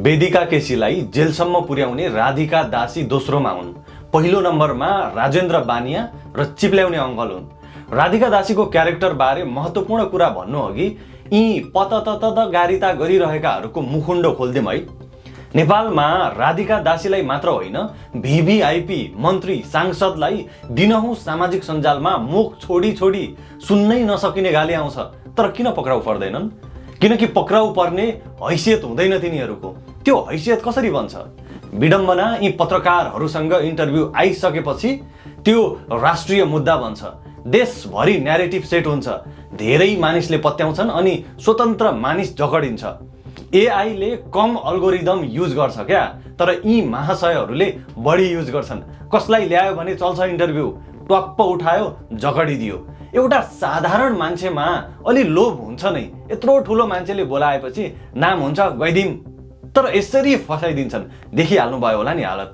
वेदिका केसीलाई जेलसम्म पुर्याउने राधिका दासी दोस्रोमा हुन्। पहिलो नम्बरमा राजेन्द्र बानिया र चिप्ल्याउने अङ्कल हुन्। राधिका दासीको क्यारेक्टर बारे महत्त्वपूर्ण कुरा भन्नु अघि यी पतततगारिता गरिरहेकाहरूको मुखुण्डो खोल्दिउँ है। नेपालमा राधिका दासीलाई मात्र होइन, भिभिआइपी मन्त्री सांसदलाई दिनहुँ सामाजिक सञ्जालमा मुख छोडी छोडी सुन्नै नसकिने गाली आउँछ। तर किन पक्राउ पर्दैनन्? किनकि पक्राउ पर्ने हैसियत हुँदैन तिनीहरूको। त्यो हैसियत कसरी बन्छ? विडम्बना यी पत्रकारहरूसँग इन्टरभ्यू आइसकेपछि त्यो राष्ट्रिय मुद्दा बन्छ। देशभरि न्यारेटिभ सेट हुन्छ। धेरै मानिसले पत्याउँछन् अनि स्वतन्त्र मानिस झगडिन्छ। एआईले कम अल्गोरिदम युज गर्छ क्या, तर यी महाशयहरूले बढी युज गर्छन्। कसलाई ल्यायो भने चल्छ इन्टरभ्यू, टप्प उठायो झगडिदियो। एउटा साधारण मान्छेमा अलि लोभ हुन्छ नै। यत्रो ठुलो मान्छेले बोलाएपछि नाम हुन्छ गइदिम, तर यसरी फसाइदिन्छन्। देखिहाल्नुभयो होला नि हालत।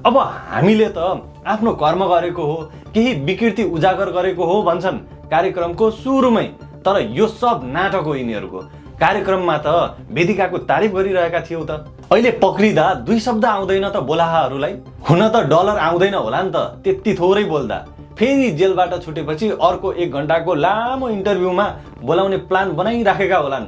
अब हामीले त आफ्नो कर्म गरेको हो, केही विकृति उजागर गरेको हो भन्छन् कार्यक्रमको सुरुमै। तर यो सब नाटक हो यिनीहरूको। कार्यक्रममा त वेदिकाको तारिफ गरिरहेका थियौ त। अहिले पक्रिँदा 2 शब्द आउँदैन त बोलाहाहरूलाई? हुन त डलर आउँदैन होला नि त त्यति थोरै बोल्दा। फेरि जेलबाट छुटेपछि अर्को 1 घण्टाको लामो इन्टरभ्यूमा बोलाउने प्लान बनाइराखेका होलान्।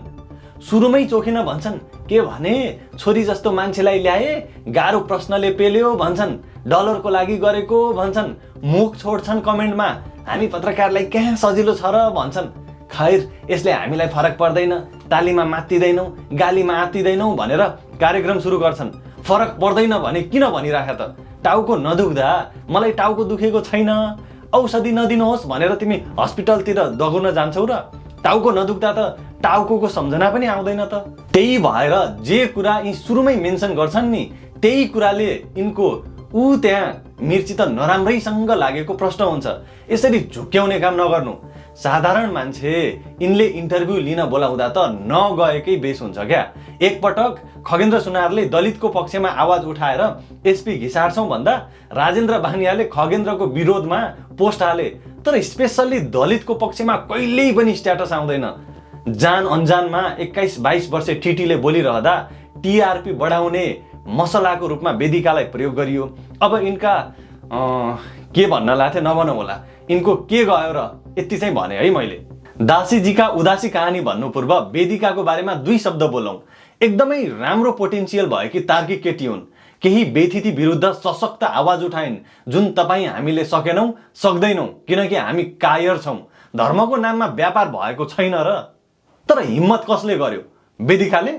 सुरुमै चोखिन भन्छन्, के भने छोरी जस्तो मान्छेलाई ल्याए, गाह्रो प्रश्नले पेल्यो भन्छन्, डलरको लागि गरेको भन्छन्, मुख छोड्छन् कमेन्टमा, हामी पत्रकारलाई कहाँ सजिलो छ र भन्छन्। खैर, यसले हामीलाई फरक पर्दैन, तालीमा मात्तिदैनौँ, गालीमा आत्तिदैनौँ भनेर कार्यक्रम सुरु गर्छन्। फरक पर्दैन भने किन भनिराख त? टाउको नदुख्दा मलाई टाउको दुखेको छैन, औषधि नदिनुहोस् भनेर तिमी हस्पिटलतिर दगुर्न जान्छौ र? टाउको नदुख्दा त टाउको सम्झना पनि आउँदैन त। त्यही भएर जे कुरा यी सुरुमै मेन्सन गर्छन् नि, त्यही कुराले यिनको त्यहाँ मिर्ची त नराम्रैसँग लागेको प्रश्न हुन्छ। यसरी झुक्क्याउने काम नगर्नु। साधारण मान्छे यिनले इन्टरभ्यू लिन बोलाउँदा त नगएकै बेस हुन्छ क्या। एकपटक खगेन्द्र सुनारले दलितको पक्षमा आवाज उठाएर एसपी घिसार्छौँ भन्दा राजेन्द्र बानियाले खगेन्द्रको विरोधमा पोस्ट हाले। तर स्पेसल्ली दलितको पक्षमा कहिल्यै पनि स्ट्याटस आउँदैन। जान अन्जानमा 21-22 वर्षे टिटीले बोलिरहँदा टिआरपी बढाउने मसलाको रूपमा वेदिकालाई प्रयोग गरियो। अब यिनका के भन्न लाथे नभनौँ होला, यिनको के गयो र यति चाहिँ भने है मैले। दासीजीका उदासी कहानी भन्नु पूर्व वेदिकाको बारेमा 2 शब्द बोलौँ। एकदमै राम्रो पोटेन्सियल भएकी तार्किक केटी हुन्। केही बेथिति विरुद्ध सशक्त आवाज उठाइन्, जुन तपाईँ हामीले सकेनौँ, सक्दैनौँ, किनकि हामी कायर छौँ। धर्मको नाममा व्यापार भएको छैन र। तर हिम्मत कसले गर्यो? वेदिकाले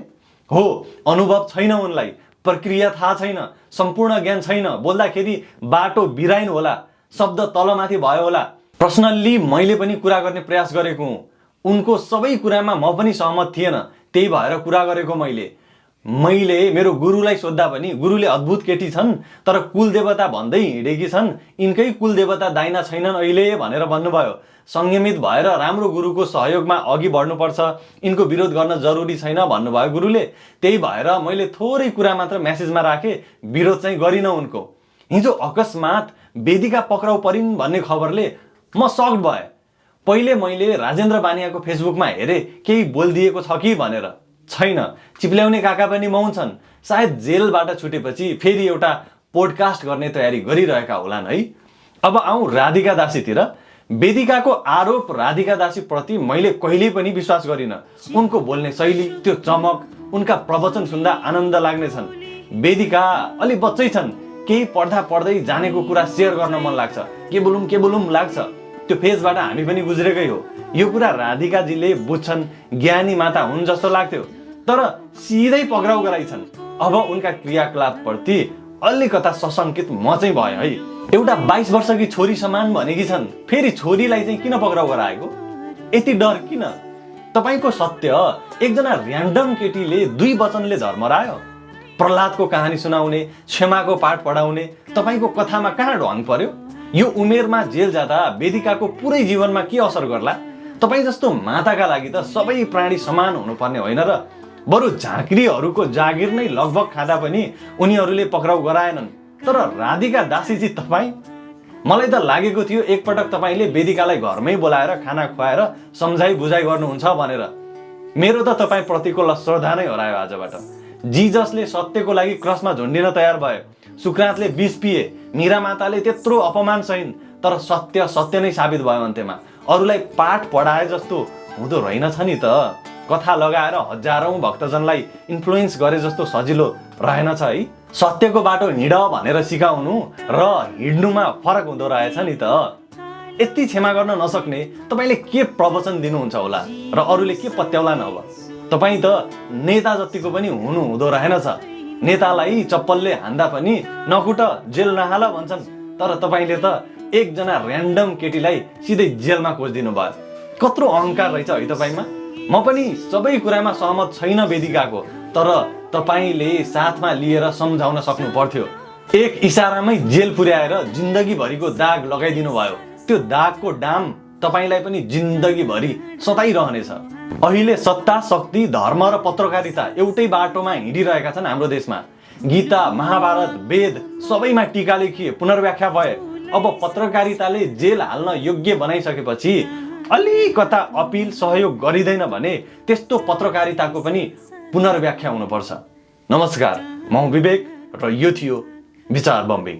हो। अनुभव छैन उनलाई, प्रक्रिया थाहा छैन, सम्पूर्ण ज्ञान छैन, बोल्दाखेरि बाटो बिराइन होला, शब्द तलमाथि भयो होला। पर्सनल्ली मैले पनि कुरा गर्ने प्रयास गरेको हुँ। उनको सबै कुरामा म पनि सहमत थिएन, त्यही भएर कुरा गरेको मैले मेरो गुरुलाई सोद्धा पनि गुरुले अद्भुत केटी छन्, तर कुलदेवता भन्दै हिँडेकी छन्, यिनकै कुलदेवता दाइना छैनन् अहिले भनेर भन्नुभयो। संयमित भएर राम्रो गुरुको सहयोगमा अघि बढ्नुपर्छ, यिनको विरोध गर्न जरुरी छैन भन्नुभयो गुरुले। त्यही भएर मैले थोरै कुरा मात्र म्यासेजमा राखेँ, विरोध चाहिँ गरिन उनको। हिजो अकस्मात वेदिका पक्राउ परिन् भन्ने खबरले म सक्ड भएँ। पहिले मैले राजेन्द्र बानियाको फेसबुकमा हेरेँ केही बोलिदिएको छ कि भनेर, छैन। चिप्ल्याउने काका पनि मौन छन्। सायद जेलबाट छुटेपछि फेरि एउटा पोडकास्ट गर्ने तयारी गरिरहेका होलान् है। अब आउँ राधिका दासीतिर। वेदिकाको आरोप राधिका दासीप्रति मैले कहिल्यै पनि विश्वास गरिनँ। उनको बोल्ने शैली, त्यो चमक, उनका प्रवचन सुन्दा आनन्द लाग्नेछन्। वेदिका अलि बच्चै छन्, केही पढ्दा पढ्दै जानेको कुरा सेयर गर्न मन लाग्छ, के बोलौँ लाग्छ। त्यो फेजबाट हामी पनि गुज्रेकै हो। यो कुरा राधिकाजीले बुझ्छन्, ज्ञानी माता हुन् जस्तो लाग्थ्यो, तर सिधै पक्राउ गराइछन्। अब उनका क्रियाकलापप्रति अलिकता सशङ्कित म चाहिँ भएँ है। एउटा 22 वर्षकी छोरी समान भनेकी छन्, फेरि छोरीलाई चाहिँ किन पक्राउ गराएको? यति डर किन? तपाईँको सत्य एकजना र्यान्डम केटीले 2 वचनले झर्मरायो। प्रहलादको कहानी सुनाउने, क्षमाको पाठ पढाउने तपाईँको कथामा कहाँ ढङ्ग पर्यो? यो उमेरमा जेल जाँदा वेदिकाको पुरै जीवनमा के असर गर्ला? तपाईँ जस्तो माताका लागि त सबै प्राणी समान हुनुपर्ने होइन र? बरु झाँक्रीहरूको जागिर नै लगभग खाँदा पनि उनीहरूले पक्राउ गराएनन्। तर राधिका दासीजी तपाईँ, मलाई त लागेको थियो एकपटक तपाईँले वेदिकालाई घरमै बोलाएर खाना खुवाएर सम्झाइ बुझाइ गर्नुहुन्छ भनेर। मेरो त तपाईँ प्रतिको श्रद्धा नै हरायो आजबाट। जिजसले सत्यको लागि क्रसमा झुन्डिन तयार भए, सुक्रातले विष पिए, मीरा माताले त्यत्रो अपमान सहिन्, तर सत्य सत्य नै साबित भयो। अन्त्यमा अरूलाई पाठ पढाए जस्तो हुँदो रहेनछ नि त। कथा लगाएर हजारौं भक्तजनलाई इन्फ्लुएन्स गरे जस्तो सजिलो रहेनछ है। सत्यको बाटो हिँड भनेर सिकाउनु र हिँड्नुमा फरक हुँदो रहेछ नि त। यति क्षमा गर्न नसक्ने तपाईले के प्रवचन दिनुहुन्छ होला र अरूले के पत्याउलान्? अब तपाई त नेता जतिको पनि हुनु हुँदो रहेनछ। नेतालाई चप्पलले हान्दा पनि नकुट जेल नहाल भन्छन्, तर तपाईले त एकजना र्यान्डम केटीलाई सिधै जेलमा खोजिदिनु भयो। कत्रो अहंकार रहेछ है तपाईमा। म पनि सबै कुरामा सहमत छैन वेदिकाको, तर तपाईले साथमा लिएर सम्झाउन सक्नु पर्थ्यो। एक इशारामै जेल पुर्याएर जिन्दगी भरिको दाग लगाइदिनु भयो। त्यो दागको डाम तपाईलाई पनि जिन्दगी भरि सताइरहनेछ। अहिले सत्ता, शक्ति, धर्म र पत्रकारिता एउटै बाटोमा हिँडिरहेका छन् हाम्रो देशमा। गीता, महाभारत, वेद सबैमा टीका लेखिए, पुनर्व्याख्या भए। अब पत्रकारिताले जेल हाल्न योग्य बनाइसकेपछि अलिकता अपिल सहयोग गरिँदैन भने त्यस्तो पत्रकारिताको पनि पुनर्व्याख्या हुनुपर्छ। नमस्कार, म विवेक र यो थियो विचार बम्बिङ।